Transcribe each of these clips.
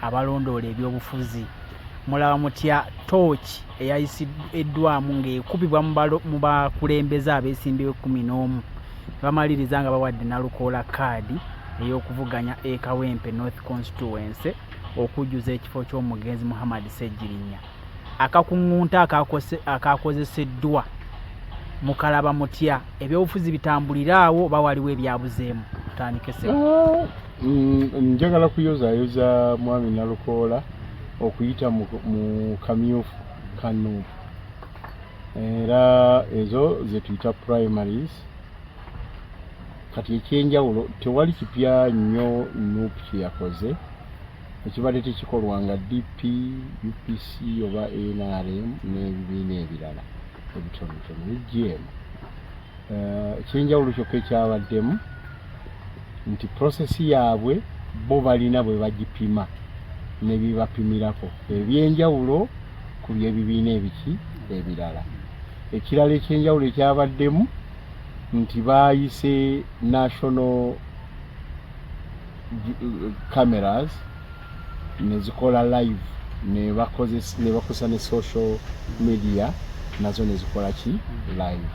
Abalondoola ebyobufuzi, mulaba mutya tooki eyayisiddwamu ng'ekubibwa mu bakulembeze abeesimbyewo 11 ne bamaliriza nga bawadde Nalukoola kaadi ey'okuvuganya e Kawempe North Constituency okujjuza ekifo ky'omugenzi Muhammad Ssegirinya? Akakuŋŋunta akakozeseddwa mukalaba mutya? Ebyobufuzi bitambulire awo oba waliwo ebyabuzeemu? Tutandike, ssebo. Ah, njagala kuyozaayoza mwami Nalukoola okuyita mu kamyufu ka NUP, era ezo zetuyita primaries. Kati ekyenjawulo, tewali kipya nnyo NUP kyeyakoze ekibadde tekikolwanga DP, UPC oba NRM n'ebibiina ebirala ebitonotono ne GM. Ekyenjawulo kyokka ekyabaddemu nti process yaabwe bo balina bwe bagipima ne bibapimirako ebyenjawulo ku by'ebibiina ebiki ebirala. Ekirala ekyenjawulo ekyabaddemu nti baayise national cameras ne zikola live, ne bakozesa ne social media nazo ne zikola ki live.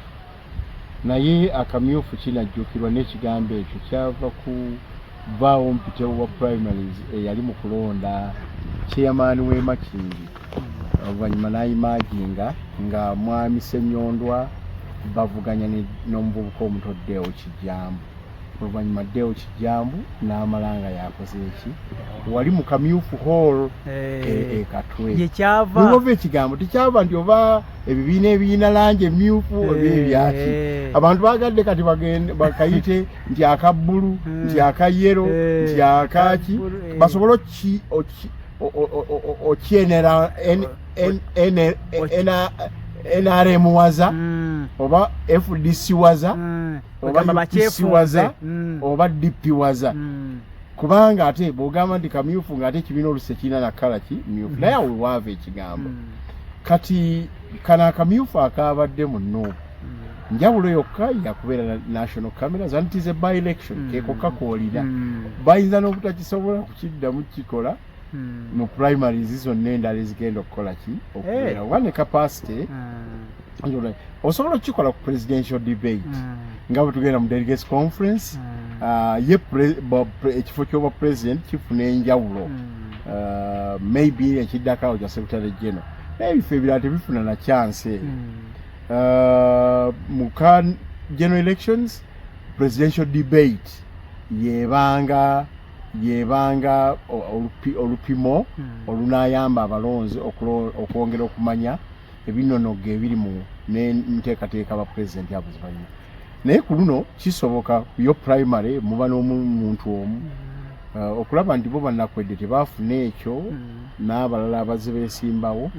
Naye akamyufu kinajjukirwa n'ekigambo ekyo kyava ku vaawo mpitewo wa primaries eyali mu kulonda chairman w'e Makindye, oluvannyuma n'ayimaginga nga mwami Ssenyondwa bavuganya n'omuvubuka omuto Deo Kijjambu. Oluvannyuma Deo Kijjambu n'amala nga yakoze eki wali mu Kamyufu Hall e Katwe. Gyekyava. Niwava ekigambo. Tekyava nti oba ebibiina ebirina langi emyufu oba ebyaki. Abantu bagadde kati bagende bakayite nti aka bbulu, nti aka yellow, nti akaki, basobole okyenera NRM waza oba FDC waza oba UPC waza oba DP waza, kubanga ate bw'ogamba nti kamyufu ng'ate ekibiina olusi tekirina na colour ki myufu. Naye awo wewaava ekigambo. Kati kano akamyufu akabadde mu NUP, njawulo yokka yakubeera na national cameras and it is a by election. Kekokka koolina. Bayinza n'obutakisobola kukiddamu kikola mu primaries zonna endala ezigenda okukola ki okubeera oba ne capacity. Osobola okukikola ku presidential debate nga bwe tugenda mu delegates conference. Ye ekifo ky'obwa president kifuna enjawulo, maybe ekiddako awo kya secretary general, naye ebifo ebirala tebifuna na chance eyo. Mu ka general elections, presidential debate yebanga olupimo olunayamba abalonzi okwongera okumanya ebinonogo ebiri mu n'enteekateeka ba president abo ze balina. Naye ku luno kisoboka yo primary muba n'omuntu omu. Okulaba nti bo bannakwedde tebaafuna ekyo n'abalala abazze beesimbawo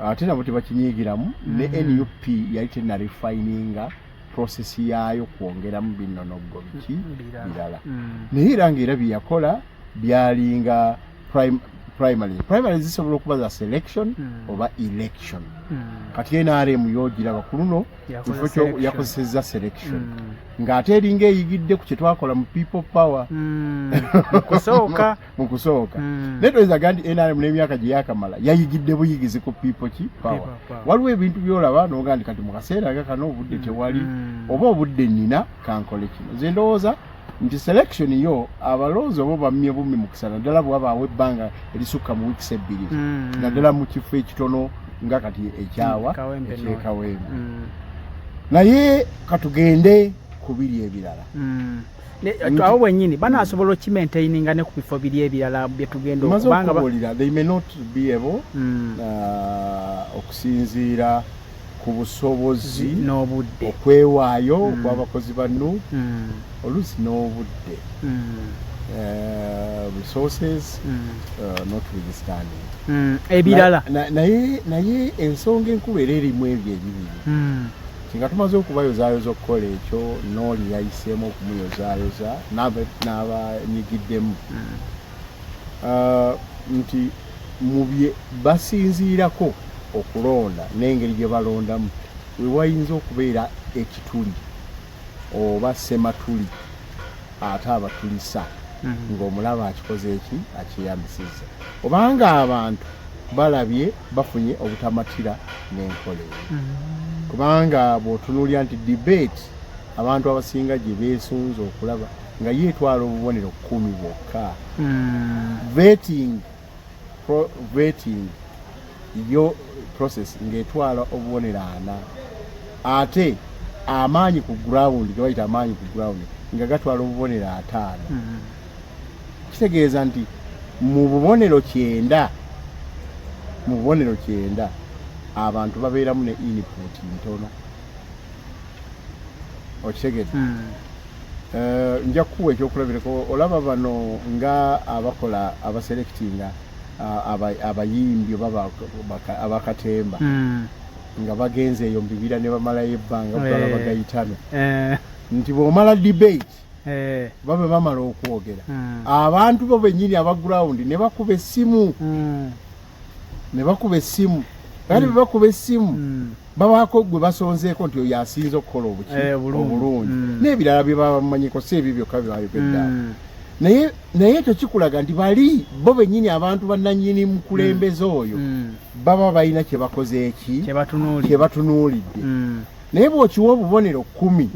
ate nabo tebakinyiigiramu ne NUP yali tenarefininga process yaayo kwongeramu binonogo biki birala. Naye era ngaera bye yakola byalinga primaries. Primaries zisobola okuba za selection oba election. Kati NRM yogiraba ku luno Yakoze kifo selection. Yakozesezza selection ng'ate eringa eyigidde ku kye twakola mu People Power Mu kusooka. Mu kusooka. Naye toyinza nti NRM n'emyaka gye yakamala yayigidde buyigizi ku People ki Power. People Power. Waliwo ebintu byolaba noga nti kati mu kaseera nga kano obudde tewali oba obudde nnina, kankole kino. Nze ndowooza nti selection yo abalonzi oba bammye bummi mukisa, naddala bwe wabaawo ebbanga erisukka mu wiikisi 2, naddala mu kifo ekitono nga kati ekyawa Kawempe North. Ekyekawempe. Naye katugende ku biri ebirala. Awo bwennyini banaasobola okimaintaininga ne ku bifo biri ebirala bye tugenda Maze okubanga okubuulira, they may not be able, okusinziira ku busobozi n'obudde okwewaayo okw'abakozi ba NUP, oluusi n'obudde, resources notwithstanding. Ebirala. Naye ensonga enkulu era erimu ebyo ebibiri. Singa tumaze okubayozaayoza okukola ekyo, n'oli yayiseemu okumuyozaayoza n'abanyigiddemu, nti mu bye basinziirako okulonda n'engeri gye balondamu we wayinza okubeera ekituli oba sematuli ate abatulisa. Ng'omulaba akikoze eki akyeyambisizza, obanga abantu balabye bafunye obutamatira n'enkola eyo, kubanga bw'otunuulira nti debate abantu abasinga gye beesunze okulaba nga ye etwala obubonero 10 bwokka, vetting yo process ng'etwala obubonero 40, ate amaanyi ku ground, gebayita amaanyi ku ground, nga gatwala obubonero 50, kitegeeza nti mu bubonero 90 abantu babeeramu ne input ntono. Okitegedde? Nja kukuwa ekyokulabirako. Olaba bano nga abakola abaselectinga abayimbi oba abakatemba, nga bagenze eyo mu bibira ne bamalayo ebbanga butwala bagayitano, nti bw'omala debate, babe bamala okwogera, abantu bo bennyini aba ground ne bakuba essimu, ne bakuba essimu. Kati bwe bakuba essimu, babaako gwe basonzeeko nti oyo asinze okukola obuki, obulungi. Obulungi, n'ebirala bye baba bamanyiko, si ebyo byokka bye bayogedde awo. Naye ekyo kikulaga nti bali bo bennyini abantu bannannyini mukulembeze oyo baba balina kye bakoze eki, kyebatunuulidde, kye batunuulidde. Naye bw'okiwa obubonero 10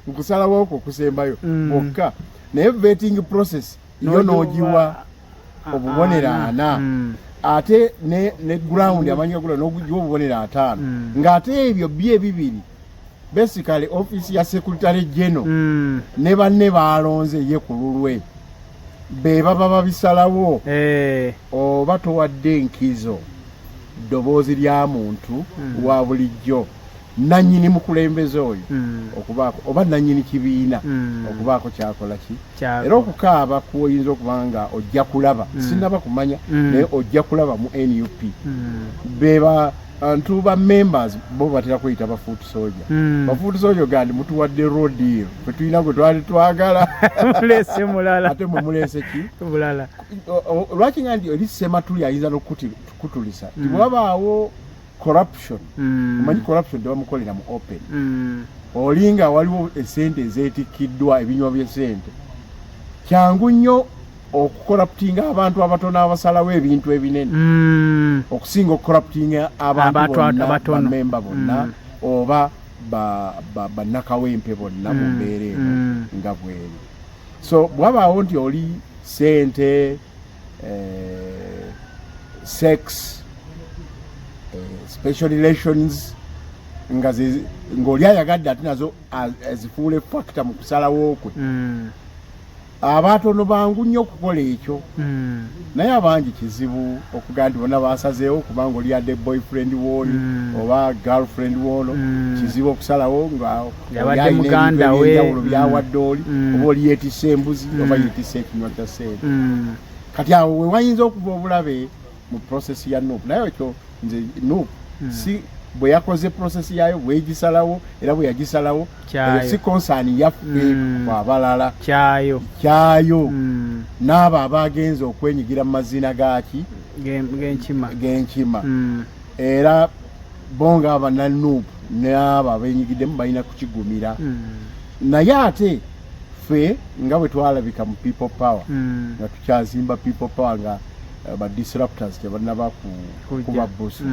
mu kusalawo okwo okusembayo bwokka, naye vetting process yo n'ogiwa obubonero 40, ate ne ground, amanyi ga ground, n'ogiwa obubonero 50, ng'ate ebyo byo ebibiri basically office ya secretary general ne banne baalonze ye ku lulwe be baba babisalawo, oba towadde enkizo ddoboozi lya muntu wa bulijjo nannyini mukulembeze oyo okubaako, oba nannyini kibiina okubaako kyakola ki. Era okukaaba kwoyinza okuba nga ojja kulaba, sinaba kumanya, naye ojja kulaba mu NUP beba ntu ba members bo batera kweyita ba foot soldier. Ba foot soldier gandi mutuwadde raw deal, ffe tulina gwe twali twagala, mulese mulala, ate mwe mulese ki? Bulala. Lwaki nga nti eri Sematuli ayinza n'okukutulisa nti bwewabaawo corruption, omanyi corruption tebamukolera mu open, oli nga waliwo esente ezeetikkiddwa, ebinywa by'esente, kyangu nnyo okucorruptinga abantu abatono abasalawo ebintu ebinene okusinga okucorruptinga abantu Abantu bonna, abatono. bamemba bonna, oba bannakawempe bonna mu mbeera eno nga bweri. So bwabaawo nti oli sente, sex, special relations, nga ng'oli ayagadde ate nazo azifuule factor mu kusalawo kwe, abatono bangu nnyo okukola ekyo, naye abangi kizibu okugaa nti bonna basazeewo, kubanga oli adde boyfriend wooli oba girlfriend woono, kizibu okusalawo nga oli Yabadde alina muganda ebintu we. ebyenjawulo byawadde oli, oba oli yeetisse embuzi, oba yeetisse ekinywa kya ssente. Kati awo we wayinza okuva obulabe mu process ya NUP. Naye ekyo nze NUP si bwe yakoze process yayo, bwegisalawo era bwe yagisalawo, Kyayo. eyo si concern yaffe abalala. Kyayo. Kyayo, n'abo abagenze okwenyigira mu mazina gaki? Genkima. G'enkima. Era bo nga abannanuupu n'abo abenyigiddemu balina kukigumira. Naye ate ffe nga bwe twalabika mu People Power, nga tukyazimba People Power, nga ba disruptors tebannaba Kujja. kuba busu,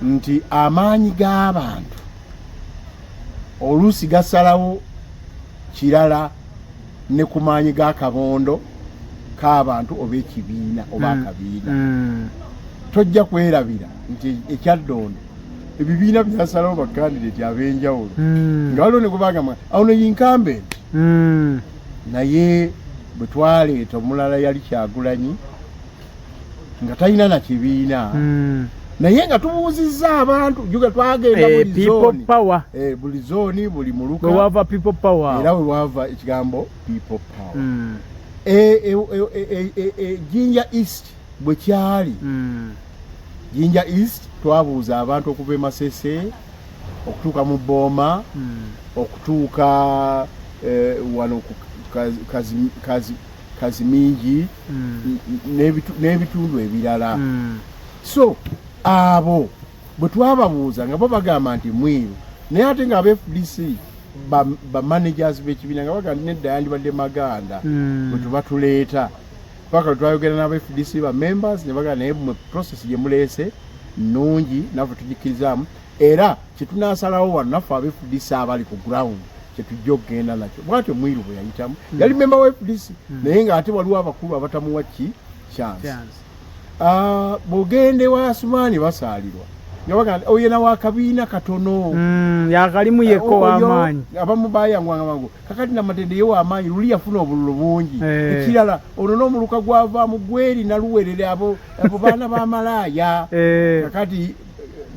nti amaanyi g'abantu oluusi gasalawo kirala ne ku maanyi g'akabondo k'abantu oba ekibiina oba akabiina. Tojja kwerabira nti ekyaddondo ebibiina byasalawo bakandidate ab'enjawulo, nga waliwo ne gwe bagamba awo ne incumbent, naye bwe twaleeta omulala yali Kyagulanyi nga talina na kibiina, naye nga tubuuzizza abantu juga twagenda Eh, buli People zooni, Power. Buli zooni, buli muluka. Bwe wava People Power. Era we wava ekigambo People Power. Jinja East bwe kyali, Jinja East twabuuza abantu okuva e Masese okutuuka mu Booma, okutuuka wano ku Kazimingi n'ebitundu ebirala. So abo bwe twababuuza nga bo bagamba nti Mwiru, naye ate nga aba FDC Ba managers b'ekibiina nga bagamba nti nedda, yandibadde Maganda bwe tuba tuleeta, paka twayogera n'aba FDC ba members ne bagamba, naye mwe process gye muleese nnungi, naffe tugikkirizaamu, era kyetunaasalawo wano naffe aba FDC abali ku ground kyetujja okugenda nakyo. Bwatyo Mwiru bwe yayitamu, yali member wa FDC, naye ng'ate waliwo abakulu abatamuwa ki chance. Chance. Ah, bw'ogenda ewa Asumaani Basaalirwa nga bagamba nti oyo nawakabiina katono. Yakalimu yekko. Oyo, w'amaanyi. Abamu bayangwanga mangu. Kakati Namatende ye w'amaanyi, luli yafuna obululu bungi. Ekirala, ono n'omuluka gwavaamu gweri naluwerere, abo baana b'amalaaya. Kakati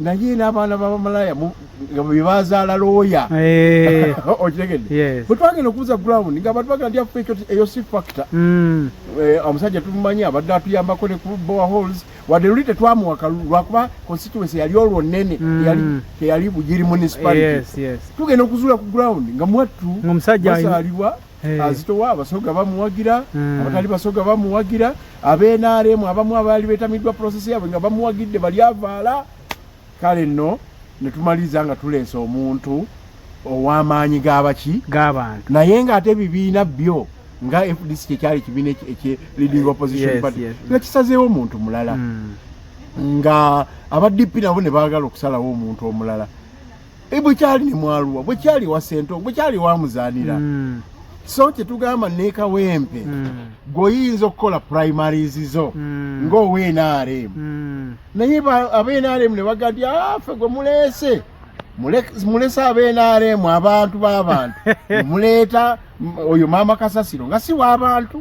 naye n'abaana b'abamalaaya nga bwe bazaala looya. Okitegedde? Yes. Bwe twagenda okubuza ground nga abantu bagamba nti affe ekyo eyo si factor. Omusajja tumumanyi, abadde atuyambako ne ku boreholes, wadde luli tetwamuwa kalulu lwakuba constituency yali olwo nnene, teyali Bugiri municipality. Tugenda okuzuula ku ground nga mwattu Ng'omusajja Basaalirwa azitowa, Abasoga bamuwagira, abatali Basoga bamuwagira, ab'NRM abamu abaali betamiddwa process yaabwe nga bamuwagidde, bali avaala. Kale nno ne tumaliriza nga tuleese omuntu ow'amaanyi g'abaki g'abantu. Naye ng'ate ebibiina byo nga FDC kyekyali ekibiina ekye leading opposition party nga kisazeewo omuntu mulala, nga aba DP nabo ne baagala okusalawo omuntu omulala. Bwe kyali ne Mwaluwa, bwe kyali wa Sentongo, bwe kyali wa Muzaanira. So kyetugamba nekawempe, gweoyinza okukola primaries zo ng'owa NRM, naye ab'NRM ne baga nti, "Ah, ffe gwe muleese, mulese ab'NRM, abantu b'abantu, muleeta oyo maama kasasiro nga si w'abantu."